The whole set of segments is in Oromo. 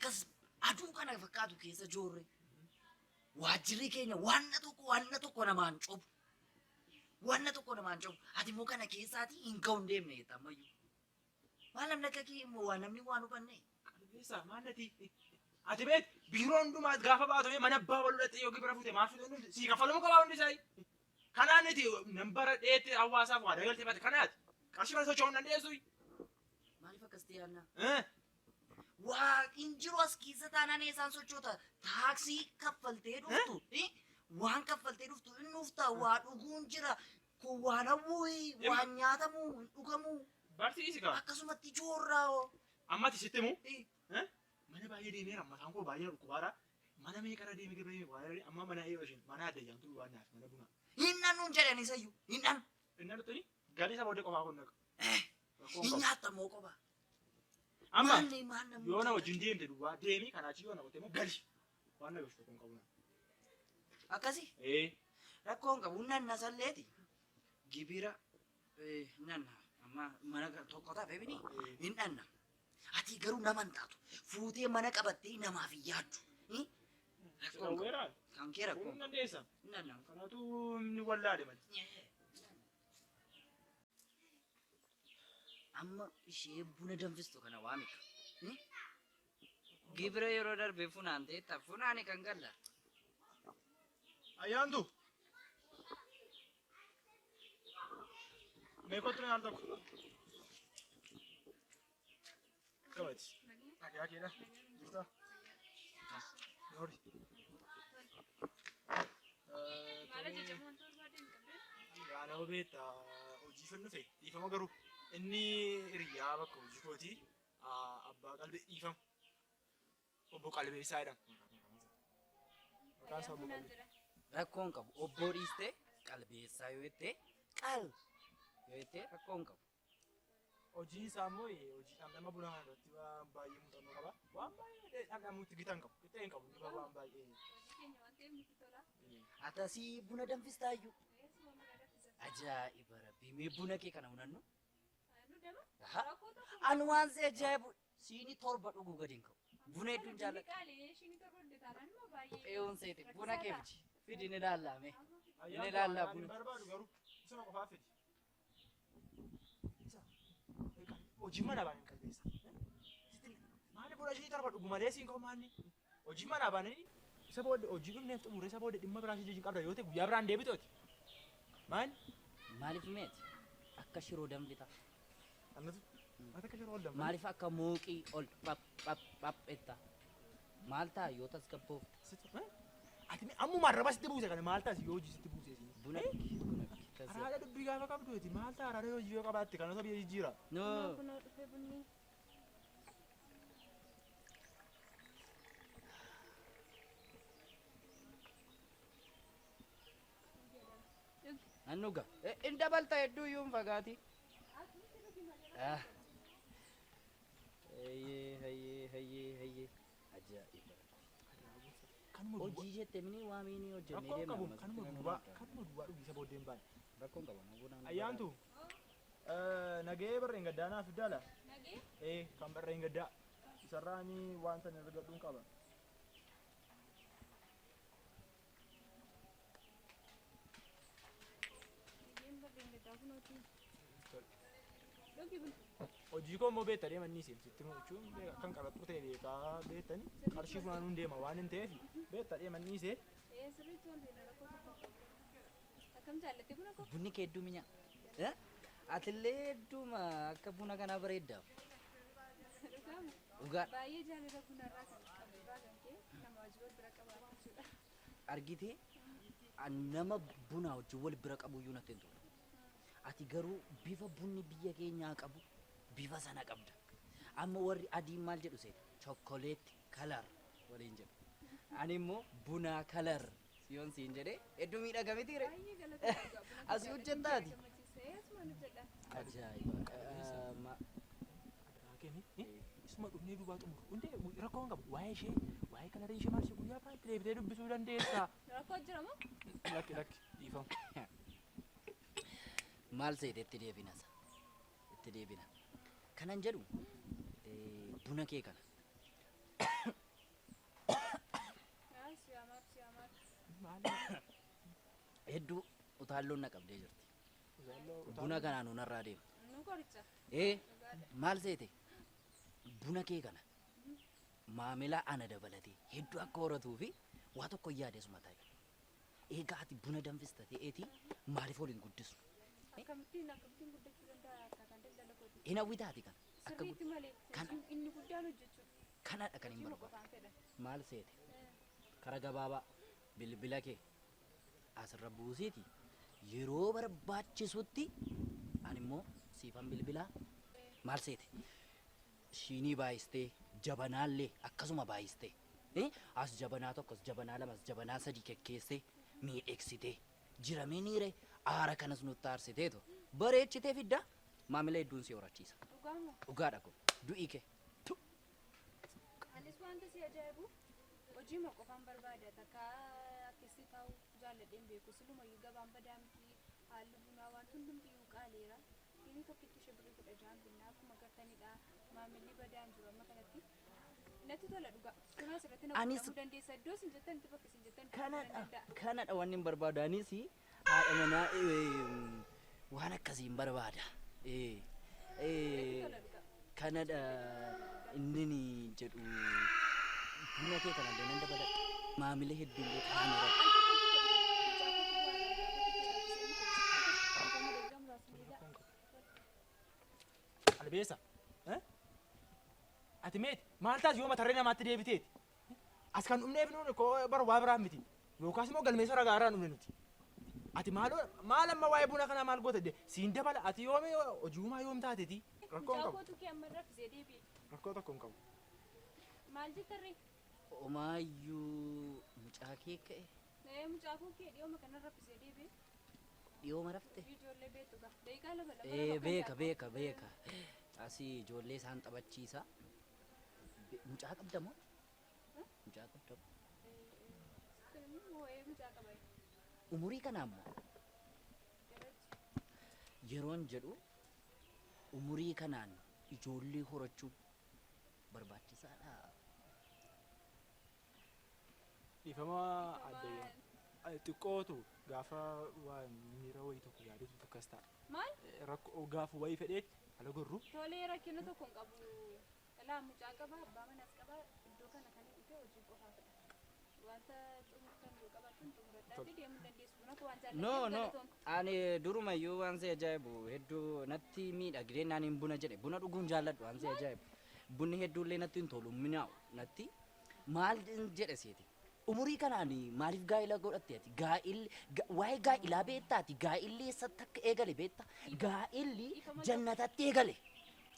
Akkas aduu kana fakkaatu keessa joorre. Waajjirri keenya wanna tokko wanna tokko namaan cobu. Wanna tokko namaan cobu. Ati immoo kana keessaatii hin ga'u hin deemne jetta ammayyuu. Maal namni akka kee immoo waan namni waan hubanne. Qalbeessaa maal nati? Ati beet biiroo hundumaa gaafa baatu mana abbaa baluu dhattee yoo gibira fuute maal fuute hundumti sii kaffalamuu qabaa hundi isaa. Kanaan niti nan bara dheetti hawaasaaf waa dagaltee baate kanaati. Qarshii mana socho'uu hin dandeessu. Maaliif akkas ta'e yaadnaa? Eh? Waaqin jiru as keessa taanaan eessaan sochoota? Taaksii kaffaltee dhuftu. Waan kaffaltee dhuftu hin dhufta. Waa dhuguun jira. Kun waan hawwuu, waan nyaatamuu, hin dhugamuu. Barsiisi kaa. Akkasumatti joorraa hoo. Amma ati sitti himu. Mana baay'ee deemeera mataan koo baay'ee na dhukkubaara. Mana meeqarra deeme gibira deeme waa irra amma mana eeyyoo isheen mana adda jaantu waan naaf mana bunaa. Hin dhannuun jedhan isayyuu. Hin dhannu. Inni dhuftani galii isa booddee qofaa kun naqa. Rakkoo hin Hin qabu. nyaatta moo qofa. Amma Maalli maal namni yoo na wajjin deemte duwwaa deemi kanaa achi yoo na qotte immoo gali. Waan na gashu tokko hin qabu na. Akkasi Ee. rakkoo hin qabu. Nanna salleeti. Gibira nanna amma mana tokko tafe bini hin dhanna. Ati garuu nama hin taatu. Fuutee mana qabattee namaaf hin yaaddu. Rakkoo hin qabu. Dhawweeraa. Kan kee rakkoo Kun hin qabu. dandeessa. Nanna. Kanaatu inni wallaale malee. Amma ishee buna danfistu kana waamika. Gibira yeroo darbe funaanteetta funaani kan galla. Ayyaantu. Mee kottu na al tokko. Qabati. Nagaa keedha. Jirta? Noori. Maal ajajamu wanta barbaade hin qabdee? Yaana beekta hojii fin dhufe dhiifama garuu inni hiriyaa bakka hojii kootii abbaa qalbii dhiifama. Obbo Qalbeessaa jedhama. Maqaan isaa obbo Qalbeessaa. Rakkoo hin qabu. Obboo dhiistee qalbeessaa yoo jettee qal yoo jettee rakkoo hin qabu. Hojii isaa immoo hojii dhamdhama bunaa irratti waan baay'ee muuxannoo qaba. Waan baay'ee dhamdhamuutti gita hin qabu. Qixxee hin qabu. Inni waan baay'ee. Hojii keenya waan ta'eef nutti tola. Atasii buna danfistaayyuu. Eessuma buna danfisa. Ajaa'iba rabbii mee buna kee kana hunannu. Nu dama. Aha. Rakkoo tokko. Ani waan si ajaa'ibu siinii torba dhuguu gadi hin qabu. Buna hedduun jaalladha. Qaalii ishiin torba hundi taanaan immoo baay'ee. Eeyoon seete buna kee fidi. Fidi ni ilaallame. Ayyaantu Inni laallaa ani buna. barbaadu garuu isuma qofaa fidi. Isa hojii mana baanee qalbeessa. Maali buna ishii torba dhugu malee siin qabu maalni? Hojii mana baanee isa booddee hojii dhumneef xumure isa booddee dhimma biraa ishii qabda yoo ta'e guyyaa biraan deebitooti. Maal? Maaliif meeti? Akka shiroo danfita. Annatu maal akka shiroo ol danfa? Maaliif akka mooqii ol phap phap phap etta? Maal ta'a yoo tasgabboofte? Ati ammuma arraba sitti buuse kana maal taasi yoo hojii sitti buuse siin? Buna dhugi buna dhugi. Araada dubbii gaafa qabduuti maal ta'a araada hojii yoo qabaatte kan osoo biyya jijjiira. No. Kunoo dhufee bunni. Nan dhuga. In dabalta hedduu iyyuu hin fagaati. Ah. Hayyee hayyee hayyee hayyee. Ajaa'iba. Kanuma duwwaa. Hojii jette mini waamiini hojjennee Rakkoon deemna qabu ammas. kanuma duwwaa kanuma duwwaa dhugi isa booddee hin baane. Rakkoon qabu na buna. Ayyaantu nagahee barreen gaddaa naaf fiddaala. Nagee. Ee kan barreen gaddaa isarraa ani wanta ani argadhuun qaba. Nageen barreen gaddaa kunooti. Dhugi buna. Hojii koo immoo beekta deema inni isiin sitti jechuun kan qaraxxu ta'e beekaa beektani qarshii funaanuun deema waan hin ta'eef beekta deema inni isee. Ee sirriitti wanti rakkoo tokko hin qabu. Akkam jaallatte buna koo? Bunni kee hedduu mi'aa. Atillee hedduuma akka buna kanaa bareedda. Dhugaamu. Dhugaa Baay'ee jaalala bunarraa kan qabu irraa kan ka'e nama wajjin wal bira qabaatu jechuudha. Argitee nama buna wajjin wal bira qabu iyyuu natti hin tolu. Ati garuu bifa bunni biyya keenyaa qabu bifa sana qabda. Amma warri adiin maal jedhu seeta? Chocolate color waliin jedhu. Ani immoo buna color siyoon siin jedhee hedduu miidhaga miti ree? Baay'ee galatoomaa. Asii hojjettaati? Gammachiisee asumaan hojjedha. Ajaa'iba. Isuma dhufnee duwwaa xumuru. Hundee rakkoo hin qabu. Waa'ee ishee waa'ee kalarii ishee maal ishee guyyaa biraa itti deebitee dubbisuu dandeessa. Rakkoo jira moo? Lakki lakki dhiifama. Maal seete itti deebina isa? Itti deebina. Kanan jedhu buna kee kana. Maali? Hedduu utaalloon na qabdee jirti. Utaaloo Buna kanaan nunarraa deema. Nu qoricha. Ee, maal seete? Buna kee kana maamila ana dabalatee hedduu akka horatuu fi waa tokko hin yaadesuma ta'e. Egaa ati buna danfista ta'eeti maaliif ol hin guddisnu? Akkamittiin guddachuu danda'a akkaataan daldala kooti? Hin hawwitaati kana. Akka Sirriitti malee kana- hojiin inni guddaan hojjechuudha. Kanadha kan hin Hojii barbaadu. qofaan fedhan. Maal seete? Kara gabaabaa bilbila kee asirra buusiiti yeroo barbaachisutti ani immoo siifan bilbilaa. Maal seete? Shiinii baay'istee jabanaallee akkasuma baay'istee as jabanaa tokko, as jabanaa lama, as jabanaa sadii kekkeessee miidheegsitee jiramee niire aara kanas nutti aarsiteetu bareechitee fidda maamila hedduun si horachiisa. Dhugaamoo? Dhugaadha kun du'ii kee. Anis wanta si ajaa'ibu hojii ma qofaan barbaada takka akkasii taa'u jaalladheen beeku silumayyuu gabaan badaa miti haalli bunaa waan hundumtiyyuu qaaleera. Inni tokkitti ishee birrii 16 binnaa akkuma gartanidha maamilli badaan jiru amma kanatti. Natti tola dhugaa. Kun asirratti na Anis- godhamuu dandeessa. Iddoo isin jettanitti bakka isin jettanitti dhufuu nan Kanadha danda'a. kanadha wanni hin barbaadu anis haadha manaa waan akkasii hin barbaada. Natti tola dhugaa. Kanadha inni ni jedhu buna kee kanallee nan dabaladha. Maamila hedduun illee kanaan horadha. Al tokko tokko mucaa kootu bu'aa mucaa kootu daqiiqaa muraasni eegaa. Qalbeessa. Ati meeti maal taas yoo matarree namaatti deebiteeti? As kan dhumneef nuuni koo bara waa biraan miti. Yookaas immoo galmeessa ragaa irraa dhumne nuti. Ati maaloo maal amma waa'ee buna kanaa maal goota siin dabala ati yoome hojiiwumaa yoom taateeti? Rakkoo hin Mucaa qabu. kootu kee amma raffisee deebi'e. Rakkoo tokko hin qabu. Maal jettarree? Omaayyuu mucaa kee ka'e Ee mucaa koo kee dhiyooma kana raffisee deebi'e. dhiyooma rafte. Ijoollee beektu gaa. Daqiiqaa lama lama Ee lama beeka beeka beeka. Asii ijoollee isaan taphachiisa. Mucaa qabda moo? Mucaa qabda moo? Immoo ee mucaa qaba. Umurii kanaa immoo yeroon jedhu umurii kanaan ijoollee horachuu barbaachisaadha. Dhiifama addayyaa. Xiqqootu gaafa waa miira wayii tokko yaadetu akkas ta'a. Maal? Rakkoo gaafa wayii fedheetti ala gorru. Tolee rakkina tokko hin qabu. Ilaa mucaa qaba abbaa manaas qaba iddoo kana kan hin dhufe hojii qofaafidha. Wanta xumurtan yoo qabaattan xumuradhaati deemuu dandeessu. Buna koo waan No jaallatteef no galatoom. ani durumayyuu waan si ajaa'ibu hedduu natti miidhagdee naan hin buna jedhe buna dhuguun jaalladhu waan si ajaa'ibu bunni hedduullee natti hin tolu minaa'u natti maal jedhe seeti umurii kanaan maaliif gaa'ila godhatte ati gaa'il waa'ee gaa'ilaa beektaati gaa'illi eessatti akka eegale beekta gaa'illi jannatatti eegale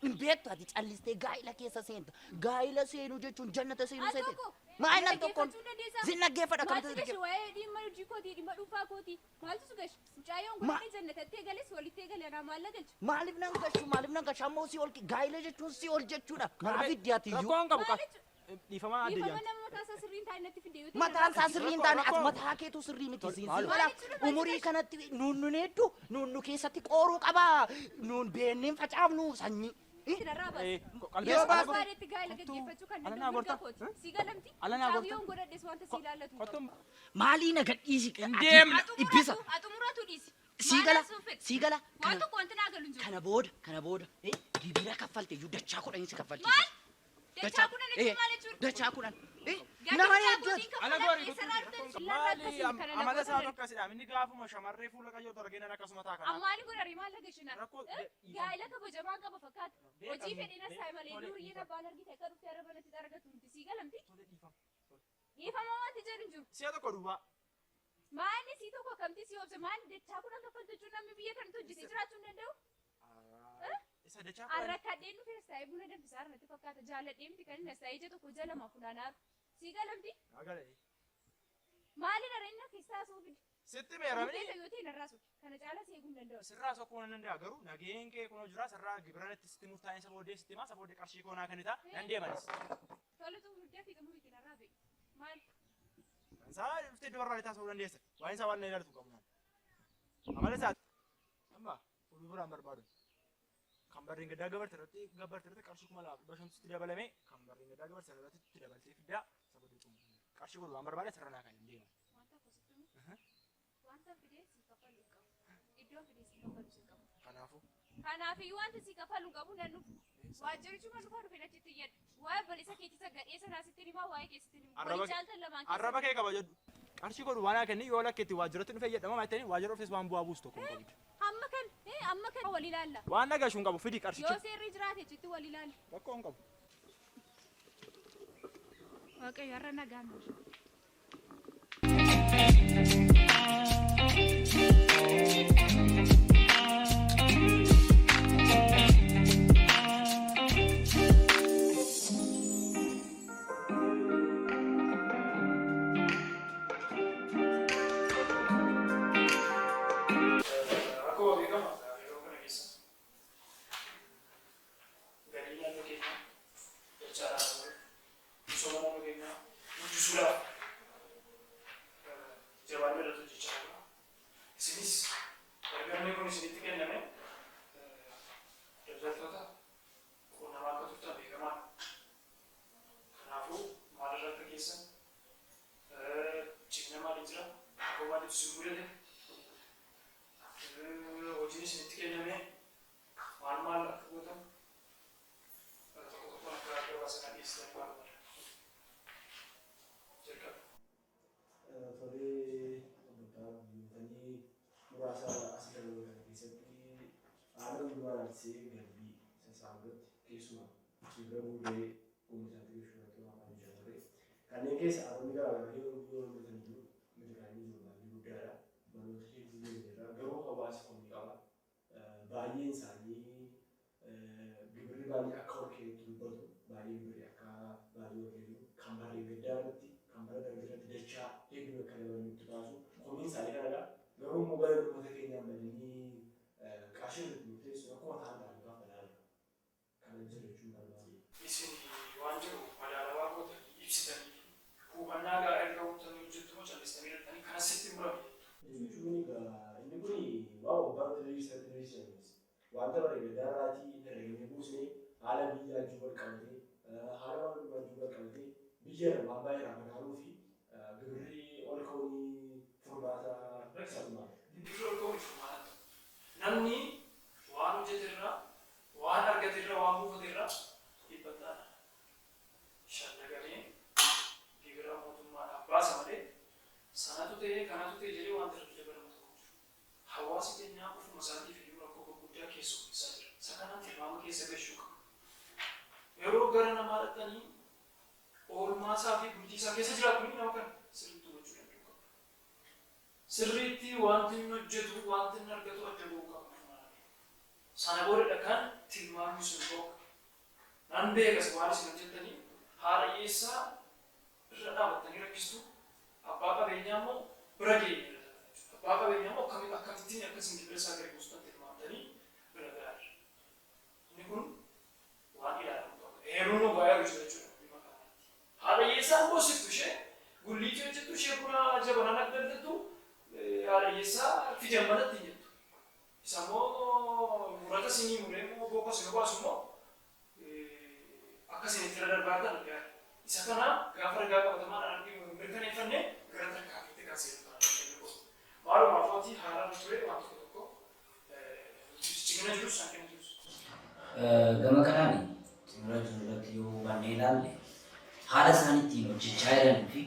hin beektu ati callistee gaa'ila keessa seenta gaa'ila seenuu jechuun jannata seenuu Al seete tokko maal nan tokkoon dhaggeeffachuu dandeessaa? sin dhaggeeffadha Maaltu kamtu gashi waa'ee dhimma hojii kootii dhimma dhuunfaa kootii maaltu si gashi mucayyoon godhanii jannatatti eegales walitti eegale anaa maal na galcha? Maaliif nan gashu maaliif nan gashu ammoo si ol gaa'ila jechuun si ol jechuudha maaf iddi ati iyyuu Rakkoo hin qabu. Maal jechuudha? Dhiifama Dhiifama addayyaa. nama mataa isaa sirrii hin taane natti fide yoo ta'e mataan isaa sirrii hin taane ati Rakkoo- mataa keetu sirrii miti siin Maal- si mala umurii kanatti nuun nun hedduu nuun nu keessatti qooruu qabaa nuun beenneen facaafnu sanyii Narraa baasi. Qalbeessa ala gorru. Barbaadetti gaa'ela gaggeeffachuu kan Ala danda'u naa mirga gorta. kooti. Si galamti? Ala naa gorta. Mucayyoon godhadhes wanta si ilaallatu hin qabu. Kottu maalii na gadhiisi deemna. Ibbisa Axumuratu dhiisi. sii gala Maal asuu fedhe? sii gala Waan kana tokko wanti naa galu hin jiru. kana booda gibira kaffalte iyyuu dachaa 10 si kaffalchiisa. Maal? Dachaa 10 jechuun maal jechuudha? Dachaa 10 Gatii nama mucaa hedduu kootiin Ala kaffalaa goori eessarraa dhuftan? Illaan Maali akkasii kana na amala isaa gootan. akkasidha. Inni gaafuma shamarree fuula qayyootu arginaan akkasuma ta'a kana. Ammaali godhari maal lagashinaa? Rakkoo Gaa'ela kabajamaa qaba fakkaata. Hojii fedhiin as taa'e malee duriyyeen abbaan argite akka dhuftee arra banatti argatu miti sii galamti. Tole dhiifama. Dhiifama wanti jedhu hin jiru. Si'a tokko duwwaa. Maalli sii tokko akkamti si obse maal dachaa 10 kaffaltu jechuun namni biyya kanatti hojjetee jiraachuu hin danda'u? Isa dachaa 10. Arra kadheen dhufee as taa'ee buna danfisaa irratti fakkaata. Jaalladhee miti kan inni as taa'ee ija tokko ija lama funaanaaru. Sii galamti? Agale. Maali dara inni keessaa suu fide? Sitti meeramni. Keessa yoo ta'e narraa suufi. Kana caalaa si eeguu hin danda'u. Sirraa sokkoo nan danda'a garuu nageen kee kunoo jira sirraa gibira natti sitti murtaa'e isa booddee sitti himaa isa booddee qarshii koo naa kennita nan deemanis. Tole xumurtee fi xumuritti narraa fe'i. Maal? Isaa dhuftee dubarraa taasisuu dandeessa. Waan isaa waan na ilaaltu qabu naan. Amala isaati. Amma oduu biraan barbaadu. Kan barreen gaddaa gabarte irratti gabbarte irratti qarshii 2500 sitti dabalame kan barreen gaddaa gabarte irratti itti dabaltee fiddaa isa booddee xumurre. Qarshii kun waan barbaade sirra naa kan deema. Wanta akkasitti himu. Wanta fidee si kaffalu hin qabu. Iddoo fidee si kaffalu si qabu. Kanaafuu Kanaafiyyuu wanta si kaffalu hin qabu nan dhufu. Waajjirichuma dhufa dhufe achitti iyyadhu. Waa'ee obboleessa keetii isa gadhee sanaa sitti himaa, waa'ee keessatti himaa. Walii caaltan lamaan keessa. Arraba kee kabajadhu. Qarshii godhu waan kenni yoo lakkeetti waajjiratti dhufee jedhama mattanii waajjira dhufes waan bu'aa buusu tokko hin qabdu. Hamma kan amma kan wal ilaalla. Waan nagashu hin qabu, fidi qarshicha. Yoo seerri jiraate achitti wal ilaalla. Rakkoo hin qabu. Waaqayyo har'a nagaan nu. Akkuma beekamu yeroo kana keessa galii naannoo keenyaa dachaadhaan dabaluuf, misooma naannoo keenyaa guddisuudhaaf jabaannee irratti hojjechaa jirra. Isinis ergamni kun isinitti kenname daldaltoota quunnamaa akka turtan beekamaadha. Kanaafuu maalirra akka geessan, cimina maalii jira, rakkoo maaliitu isin mudate, hojiin isinitti kenname maal maal akka gootan tokko tokkoon akka gabaasa kana dhiyeessitan barbaada. Jalqaba. Tolee, obbo Biyyatanii muraasa as darbe kana keessatti haala hundumaa ilaalchisee galii sassaabuu irratti, keessumaa gibira guurree oomishaatti galchuu irratti waan hojjechaa turre. Kanneen keessa haalonni garaagaraa yoo mudatan jiru, milkaa'inni jiru baay'ee guddaadha. Barnoota hedduu deemeerra, garuu hawaasa komii qaba. Baay'een isaanii gibirri baay'ee akka ol ka'eetti dubbatu, baay'ee gibirri akka baay'ee ol ka'ee jiru, kan barree gaddaa irratti, kan bara darbe irratti dachaa hedduu akka dabalanitti kaasu. Komiin isaanii kanadha. Garuu immoo gara uummata keenyaan badanii qarshii irratti murteessu akkuma ta'an ta'anii kaffalaa jiru. Kana jira jechuun barbaade. Isin waan jiru madaalawaa gootanii ibsitanii fi hubannaa gahaa erga uumtanii hojjettu moo callistanii hidhattanii kanas sitti murame jettu? Jechuun egaa inni kun waan waggaa diriirsanis wanta barree gaddaa irraatii herreegnee buusnee, haala biyyaa wajjin wal qabatee, haala waan hundumaa wajjin wal qabatee, biyya irra waan baay'ee irraa madaaluu fi gibirri ol ka'uun furmaata salphaadha. Gibirri ol ka'uun furmaata ta'u. Namni waan hojjete irraa, waan argate irraa, waan buufate irraa dhibbantaadha shallagamee gibira mootummaadhaaf baasa malee sanatu ta'e kanatu ta'e jedhee wanta irratti dabalamu tokko hin jiru. Hawaasi keenya ofuma isaatiif iyyuu rakkoo gurguddaa keessummeessaa jira. Isa kana tilmaama keessa gashuu qaba. Yeroo gara namaa dhaqxanii oolmaa isaa fi bultii isaa keessa jiraatu nama kana sirriitti hubachuu danda'u qaba. Sirriitti wanti inni hojjetu, wanti inni argatu adda ba'uu qaba. Sana boodadha kan tilmaamni sun ba'u. Nan beekas waan isin hojjettanii haadha hiyyeessaa irra dhaabattanii rakkistu, abbaa qabeenyaa immoo bira geenyeerra jechuudha. Abbaa qabeenyaa immoo akkamittiin akka isin gibira isaa gadi buustan tilmaamtanii bira gahaa. Inni kun waan ilaalamu qaba. Heeruun nu baay'ee jira jechuudha dhimma kanarratti. Haadha hiyyeessaan boosiftu, ishee gulliitii hojjettu, ishee buna jabanaan akka daldaltu haadha hiyyeessaa fidan manatti hin jettu. Isa immoo murata isinii muree immoo booka isin obaasu immoo akka isin itti irra darbaa jirtan argaa jirra. Isa kana gaafa ragaa qabatamaadhaan arginu mirkaneeffanne gara tarkaanfiitti kan seenu ta'a. Maaluma afooti haala ture waan tokko tokko cimina jirus hanqina jirus. Gama kanaan xumura jiru irratti yoo hubannee ilaalle, haala isaan ittiin hojjechaa jiranii fi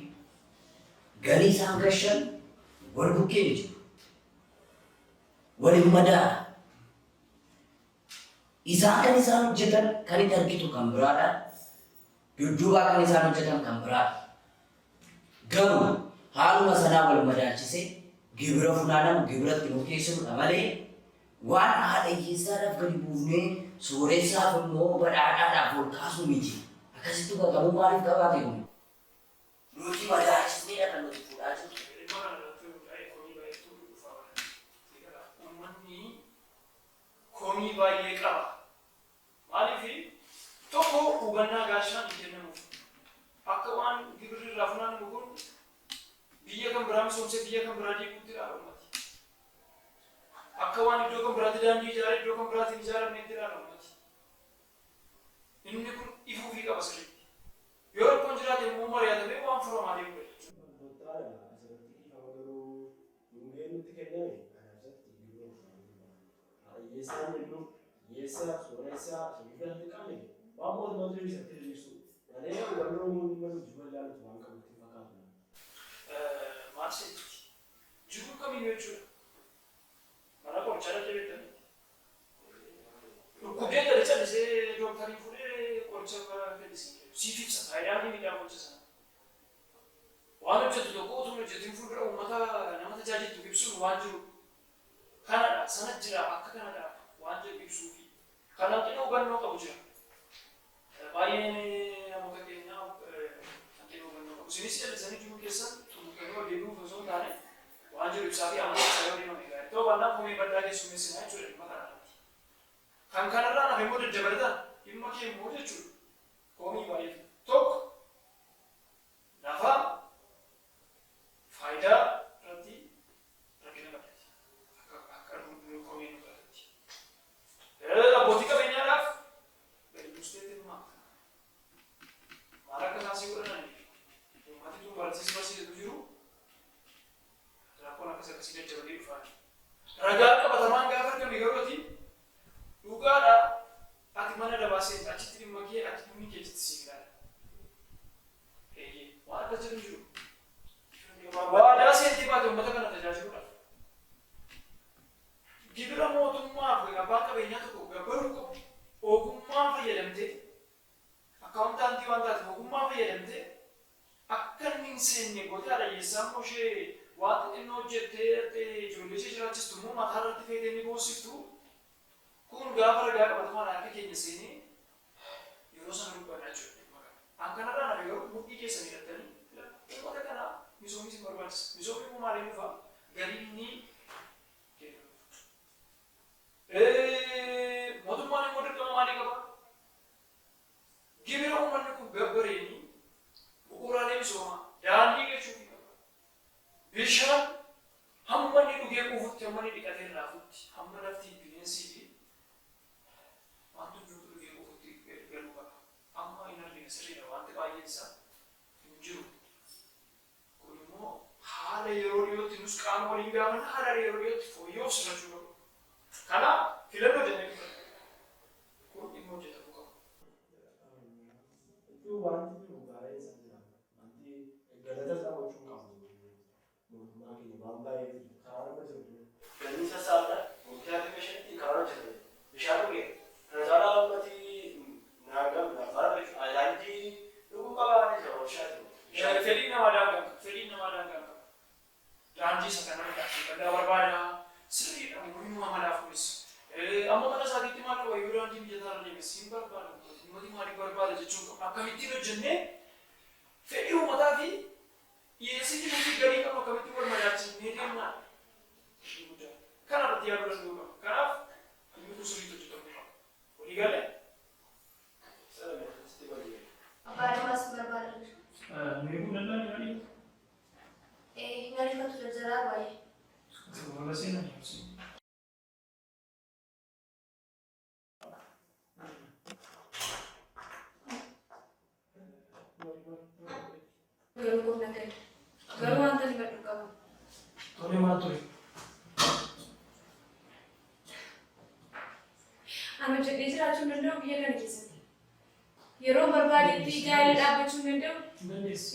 galii isaan gashan wal bukkee ni jiru. Waliin madaala. Isaan kan isaan hojjetan kan itti argitu kan biraadha. Dudduubaa kan isaan hojjetan kan biraadha. Garuu haaluma sanaa wal madaalchisee gibira funaanamu gibiratti murteessuudha malee waan haadha hiyyeessaadhaaf gadi buufnee sooressaaf immoo badhaadhaadhaaf ol kaasuu miti. Akkasitti hubatamuu maaliif qabaate kun? Nuti madaalchisneedha kan nuti fuudhaa jirru. Dhimma kana irratti hundaa'ee komii baay'eetu dhufaa jira. Uummanni komii baay'ee qaba. Maaliif, tokko hubannaa gaashaan hin kennamuuf. Akka waan gibirri irraa funaanamu kun biyya kan biraa misoomsee biyya kan biraa diiguutti ilaala uummati. Akka waan iddoo kan biraatti daandii ijaaree iddoo kan biraatti hin ijaaramneetti ilaala uummati. Inni kun ifuufii qaba sirriitti. Yoo rakkoon jiraate immoo mari'atamee waan furamaa deemudha jechuudha. Tottaadha asirratti dhiifama, garuu hundeen nutti kenname anaaf isatti gibira mootummaa. Hiyyeessaan hedduu hiyyeessaa sooressaa soogiddaa xiqqaame waan mootummaan jiru isatti diriirsu malee warra Oromoon dhimma hojii wallaalutu waan qabutti hin fakkaatu. Maal seetti? Jiruu kamiyyuu jechuudha. Mana qorichaa dhaqee beektanii. Dhukkubee gadi callisee dooktarii fuudhee qoricha fedhe siin kennu. Siif ibsa faayidaa fi miidhaa qoricha sanaa. Waan hojjetu tokko utuu hin hojjetin fuuldura uummata nama tajaajiltu ibsuun waan jiru kanadha sana jira akka kanadha waan jedhu ibsuufi. Kan hanqina hubannoo qabu jira. Baay'een namoota keenyaa hanqina hubannoo qabu. Isinis callisanii jiruu keessan xumurtanii ol deebi'uuf osoo hin taane waan jiru ibsaa fi amansiisaa yoo deemame gaarii. Ta'uu baannaan komee bal'aa keessummeessinaa jechuudha dhimma kana irratti. Kan kanarraan hafe immoo daddabalataan dhimma kee immoo jechuudha. Komii baay'eetu. Tokko lafa faayidaa irratti rakkina qabdati. Akka akka komee nu gaafatti. Abbootii qabeenyaadhaaf gadi buustee tilmaamta. Maal akka isaan si godhan ani beeku. Uummati tun barsiisi barsiisetu jiru rakkoon akkas akkasii daddabalee dhufaa. Ragaa qabatamaan gaafa argame garuu ati dhugaadha ati mana dabaa seenta achitti dhimma kee ati dhimmi kee achitti siif ilaala. Eeyyee waan akkas jedhu hin jiru. Waadaa seentee baate uummata kana tajaajiluudhaaf. Gibira mootummaaf abbaan qabeenyaa tokko gabbaruu qabu ogummaa fayyadamtee akkaawuntaantii waan taateef ogummaa fayyadamtee akka inni hin seenne gootee haadha hiyyeessaa immoo ishee waan xixinnoo hojjettee ijoollee ishee jiraachistu immoo mataa irratti feetee inni boossiftu kun gaafa ragaa qabatamaan harka keenya seenee yeroo sana dubbanna jechuudha dhimma kana. An kanarraa hafe garuu mudhii keessan hidhattanii uummata kana misoomni isin barbaachisa. Misoomni immoo maaliin dhufa? Galiin inni kennu. Mootummaan immoo dirqama maalii qaba? Gibira uummanni kun gabbareeni bu'uuraalee misoomaa daandii galchuufii qaba. Bishaan hamma inni dhugee quufutti, hamma inni dhiqatee raafutti, hamma lafti bineensii fi wanti hundumtuu dhugee quufutti galuu qaba. Amma hin argine sirriidha wanti baay'een isaa hin jiru. Kun immoo haala yeroo dhiyootti nus qaama waliin gaafanna haala yeroo dhiyootti fooyya'uuf sirrachuu qabu. Kanaaf filannoo jennee fudhanna. Kun dhimma hojjetamuu qabu. Jechuun wanti jiru baay'ee isaa jira. Wanti galata isaa gochuu qabu. Mootummaa keenya waan baay'ee karaa nama jiru. Galii sassaabna mootummaa bishanitti karaa hojjetame. Bishaan dhuge. Kana caalaa ummati naannoo Affaar ayilaandii dhuguu qabaa jira warshaati. Fedhiin namaa daangaa qaba. Fedhiin namaa daangaa qaba. Daandii isa kanarra daandii bal'aa barbaada. Sirriidha muhimmuu amalaaf kunis. Amma mana isaatiitti maal qaba yoo daandii mijataa irra deeme siin barbaada. Ummati maaliif barbaada jechuun qabu. Akkamittiin hojjennee fedhii uummataa fi dhiyeessii fi galii qabu akkamittiin wal madaalchisnee deemnaa. Kana irratti yaaduu danda'uu qaba. Kanaaf dhimmi kun sirriitti hojjetamuu qaba. Walii galee? Abbaa namaas barbaada. Meequu danda'an yaadii? Nyaanni jarjaraa baay'ee. Wala seenaa ni Garuu qonna gadi. Garuu wanta ni badhu qabu. Tole maal ture? Ani hojjedhee jiraachuu hin danda'u biyya kana keessatti. Yeroo barbaadetti gaa'ela dhaabbachuu hin danda'u.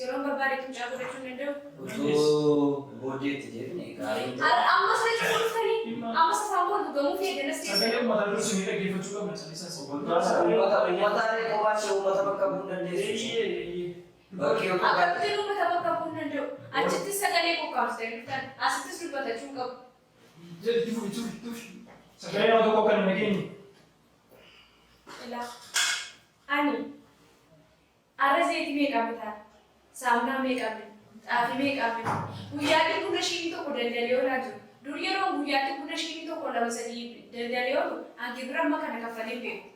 Yeroo barbaadetti mucaa godhachuu hin danda'u. Utuu booddeetti deebine gaariin Amma sana cufa dhuftanii amma safaan kun dhugamuu fi eegalas Sagalee keessatti. uummataa dursi ni dhaggeeffachuu qabna isaanii Uummata uummata kophaa ishee uummata bakka bu'uu hin dandeessu. Bakki yoo kophaatti Akkamittiin uummata bakka bu'uu hin danda'u. Achittis sagalee qophaa'u dhuftan asittis dubbatachuu qabu. Sagalee nama tokko akka hin dhageenye. Ilaa ani arra zayitii meeqa bitaa? Saamunaa meeqa bita? Xaafii meeqa bita? Guyyaatti buna shiinii tokko daldalee oolaa jiru. Dur yeroo guyyaatti buna shiinii tokko lama sadii daldalee oolu an gibira amma kana kaffalee hin beeku.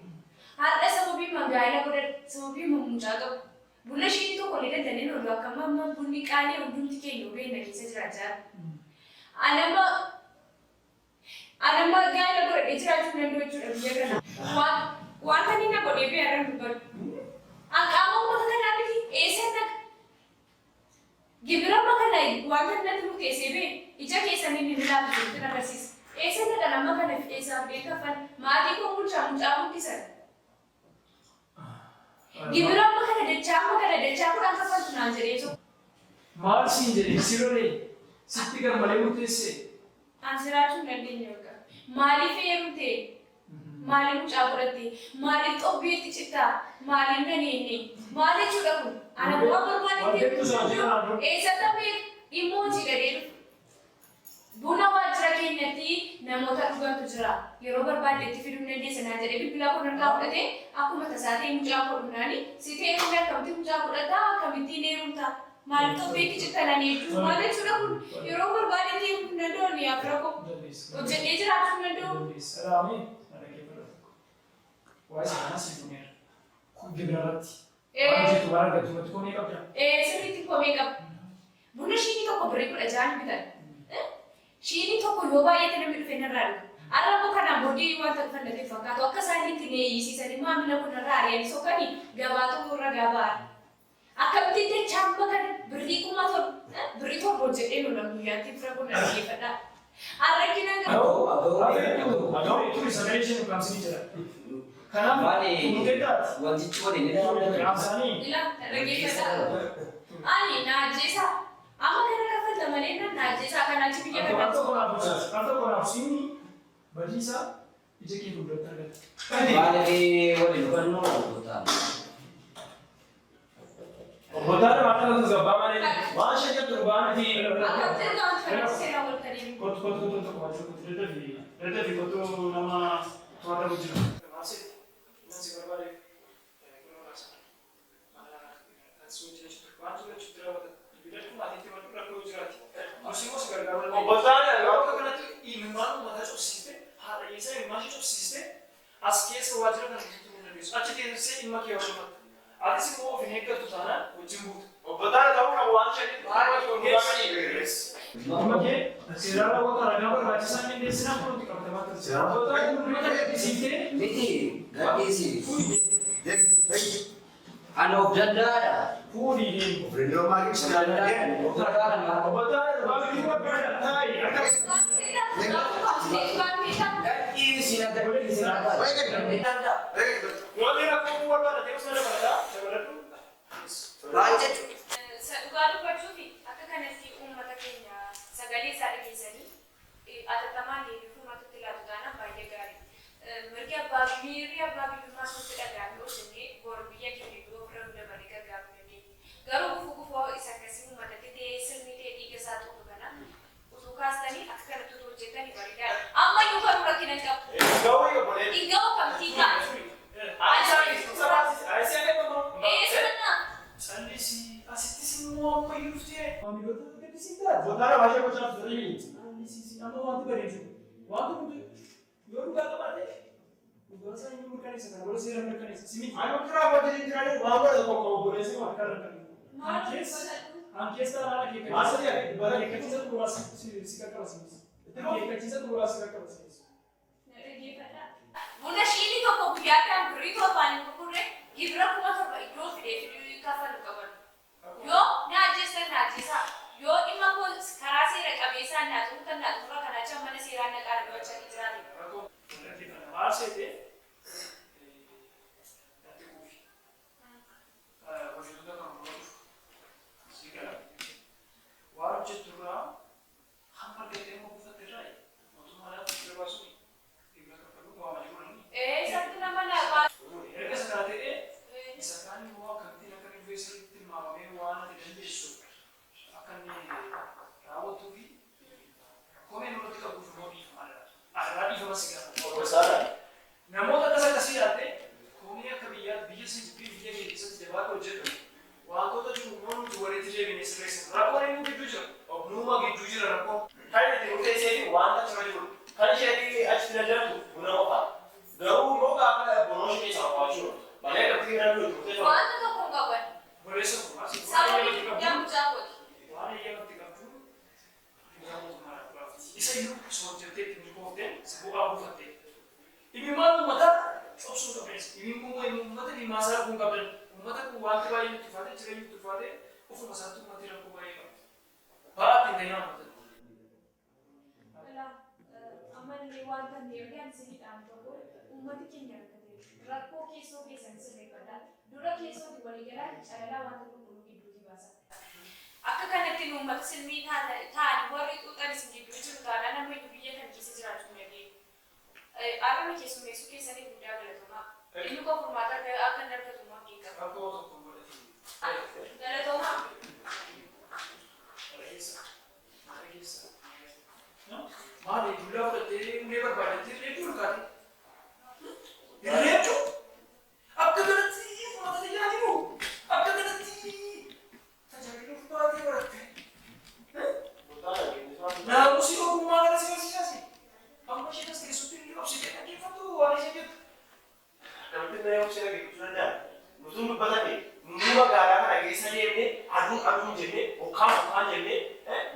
Har'a sababii magaala godhadhe sababii mucaa qabu. Buna shiinii tokko illee daldalee oolu akka amma bunni qaalii hundumti keenya beekna keessa jiraachaa jira. Anama anama gaa'ela godhadhee jiraachuu hin danda'u jechuudha biyya kana. Wanta inni na godhee biyya dubbadhu. An qaama uummata kanaa miti eessan dhaqa? Gibira amma kana Wanta natti murteessee bee ija keessanii ni ilaalu jechuun agarsiisa. Eessa dhaqan amma kana eessaaf beekafan maatii koo bulchaa mucaa guddisan. Gibira amma kana dachaa amma kana dachaa kudhan kaffaltu naan jedhee tokko. Maal siin jedhee si lolee sitti garmalee murteessee. An jiraachuu hin dandeenye bakka. Maaliif heerumte? Maaliif mucaa godhatte? Maaliif xobbeetti cittaa? Maaliif nan eenne? Maal jechuudha kun? Ana bu'aa barbaadetti eessatti beeku dhimma hojii gadhee dhufu. Buna waajjira keenyatti namoota dhugantu jira. Yeroo barbaaddetti fiduu dandeessa naan jedhee bilbila koo harkaa fudhatee akkuma tasaa ta'e mucaa koo dhufnaani si ta'e humna akkamitti mucaa godhataa akkamittiin heerumta? Maaliif xobbeetti citta nan hedduu? Maal jechuudha kun? Yeroo barbaaddetti heerumuu hin danda'u ni afira koo. Hojjedhee jiraachuu hin danda'u. Salaamee dhaggeeffadhu tokko. Waa'ee sanaa si dhumeera. Kun gibira irratti. Waan hojjetu waan argattu irratti komee qabda. Sirriitti komee qaba. Buna shiinii tokko birrii 16 bitan. Shiinii tokko yoo baay'ate namni dhufe narraa dhuga. Har'a immoo kanaan booddee wanta dhufan natti hin fakkaatu. Akka isaan itti neeyyisiisanii maamila kun narraa ari'anii sokkanii gabaatu ragaa ba'an. Akkamittiin dachaa amma kana birrii 7,000 birrii 7 hojjedhee lola guyyaatti fira kun dhaggeeffadhaa. Arrakkina Aga'u turi sagalee isheen ukkaamsinii jira. Kanaaf Maali murteessaati. wantichi waliin ni dhaabata. Raabsaanii. Ila dhaggeeffadhaa. Ani naajjeesaa amma kana kaffalta malee nan naajjeesaa kanaachi biyya Al kanaatti. tokko naaf ibsaati. Al tokko naaf siinni badiisaa ija kee fuulduratti argata. Maaliif waliin hubannoo obbotaan? Obbotaan akka gabbaa malee waan ishee jettu dhugaa miti. Akkamitti dhugaa wanti seeraan wal kadeen. Kottu kottu kottu tokko waachuu kottu daddafi daddafi kottu nama to'atamu jira. Maasii nan si barbaade kunoo raasa. Waan hojjechuutti raawwata. Bilbilatti maatiitti wal rakkoo jiraati. Nus immoo si gargaaruu dandeenya. Obbotaan Yeroo akka kanatti imimmaan uummataa cobsiiste haadha hiyyeessaa imimmaan ishee cobsiiste as keessa waajjira kana keessatti turuu dandeessu. Achi teessee dhimma kee hordofatta. Atis immoo of hin eeggattu taanaan wajjin buuta. Obbotaan ta'uu qabu waan ishee Dhimma kee seeraan raawwata ragaa barbaachisaa qindeessinaa kunuutti qabatamaa akka jira. Obbotaan uummata gaddisiiftee Miti gadhiisi. Ani of danda'aadha. fuudhii deemu. Of danda'aadha. Obbotaan dhugaa miti barbaada. Taa'i akka Gadhiisi na gadhiisi na gadhiisi. Wanti rakkoo barbaada ta'e osoo dabalataa dabaladhu. Maal jechuudha? Dhugaa dubbachuuf akka kanatti uummata keenya sagalee isaa dhageessanii atattamaan deebii furmaatatti laatu taanaan baay'ee gaarii. Mirgi abbaa miirri abbaa biyyummaa suutti dhaga'amee hojjennee boru biyya keenya yoo ofirra nu dabalee gargaaruu dandeenya. Garuu gufuu gufuu isa akkasii uummatatti ta'ee sirni ta'ee dhiiga isaa xuuxu kana utuu kaastanii akka kanatti utuu hojjettanii bareedaadha. Amma iyyuu garuu rakkina hin qabu. Hin ga'u kamtii ta'a. Eessa Callisii asittis immoo amma iyyuu dhuftee maamiloota gaddisiisaa. Obbotaan baay'ee gochaa turre. Callisii amma wanti bareedu wanti nuti yoo dhugaa qabaate dhugaa isaa inni mirkaneessa kana booda seera mirkaneessa si miti. Ani wanti raawwatanii jiranii waan godhe tokko obboleessi kun. Akka irra qabu. Hankeessa haala akeekkachiisa. Maal jedhee dubbata? Akeekkachiisa xumuraa si qaqqabsiisa. Akeekkachiisa xumuraa si qaqqabsiisa. Buna shiinii tokko guyyaadhaan birrii 7n hin gurgurre gibira 7,000 iddoo fidee fiduu kaffalu qaban. Yoo na ajjeessan na ajjeesaa. Yoo dhimma koo karaa seera qabeessaan naa xumurtan naa xumura kanaa achi mana seeraan na qaala du'achaa jiraate. Rakkoo maal seete natti quufi. Hojjettoota kan hordoftu si gala. Waan hojjettu irraa hamma argattee immoo buufatte irraa mootummaadhaaf gibira baasuun gibira kaffaluu waama jiru namni. Isatti nama naa baasu. Erga isa kana ta'ee isa kaan immoo akkamittiin akka inni dhufee sirriitti tilmaamamee waan ati dandeessu akka inni raawwattuu fi komee nurratti qabuuf immoo dhiifama dha. Arraa dhiifama si gaafata. Namoota akkas akkasii ilaalte komee akka biyyaatti biyya si biyya kee keessatti jabaatu hojjetu wantoota jiru immoo nuti walitti deebinee sirreessina. Rakkoon inni gidduu jira. Nuuma gidduu jira rakkoon. Kan itti murteessee fi wanta achirra jiru kan ishee achitti daldalamtu buna qofa. Garuu immoo gaafa bunoo ishee keessaa qo'achuu malee akkamitti namni nuti murteeffamu. Wanta tokko hin qaban. Boleessa kun as Sababni guddaa mucaa kooti. waan eeyyamatti qabdu gibira mootummaadhaaf baafti. Isa iyyuu osoo hojjettee itti milkooftee si bu'aa buufatte. Imimmaan uummataa cobsuu qabdees. Imimmaan uummata dhimmaa kun qabdan. Uummata kun wanti baay'ee itti ulfaatee jireenyi itti ulfaatee ofuma isaatti uummati rakkoo baay'ee qaba. Ba'aatti hin ta'in uummata. Ilaa ammallee wanta hin ergaan isinidhaan tokko uummati keenya rakkate rakkoo keessoo keessan sirreeffadha. Dura keessootti waliigalaa calalaa wanta qulqulluu gidduutti baasa. Akka kanatti nu uummata silmii ta'an warri xuuxan isin gidduu jiru taanaan ammayyuu biyya kana keessa jiraachuu hin dandeenyu. Arraba keessummeessuu keessanii guddaa galatoomaa. Inni koo furmaata akka hin argatu immoo abdiin qaba. Rakkoo tokko hin godhatin. Galatoomaa. Dhageessa. Dhageessa. Maali dullaa fudhattee ulee barbaadattee reedduu olkaate? Reedduu? Akka kanatti uummata tajaajilu? Akka kanatti tajaajiluuf baatee baratte? Naamusi ogummaa kana si barsiisasi. Amma isheen as keessatti illee obsitee dhaggeeffattu waan isheen jettu. Akkamitti nama obsee dhaggeeffachuu danda'a? Nutuu dubbatame nu magaalaa kana keessa deemnee aduun aduun jennee bokkaan bokkaan jennee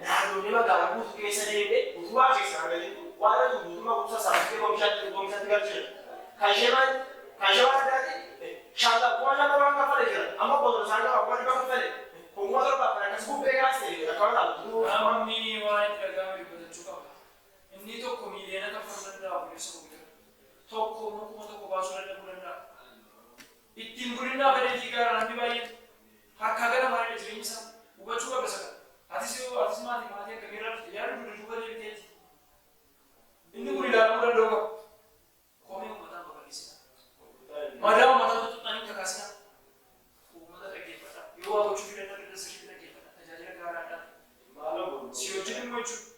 naannolee magaalaa guutuu keessa deemnee utubaa keessa argateetu waan ati guutummaa guutuu sassaabbatee oomishaatti galchina. Kan ishee maal kan ishee maal addaati shaanta 50,000 waan kaffale jira. Amma bosona isaan qaba 100,000 kaffale. 7,000 kan akkas bubbee kaasee akkama taatu. Namni waan itti dhaga'ame dubbachuu qaba. Inni tokko miiliyoona kaffaluu danda'a obboleessa koo bira. Tokko immoo 1,000 baasuu danda'uu danda'a. Ittiin guddinaa fedhee fiigaa namni baay'een harkaa gara maalidha jireenya isaa hubachuu qaba isa kana. Atis yoo atis maatii maatii akka miira dhufte yaada dugda duuba deebiteeti. Inni kun ilaalamuu danda'u qaba. Komee uummataa babal'isina. Madaa uummataa tuttuqanii kakaasina. Uummata dhaggeeffadha. Yoo waa gochuu fi danda'u sirriitti dhaggeeffadha. Tajaajila gaaraadha. Si wajjin immoo jechuudha.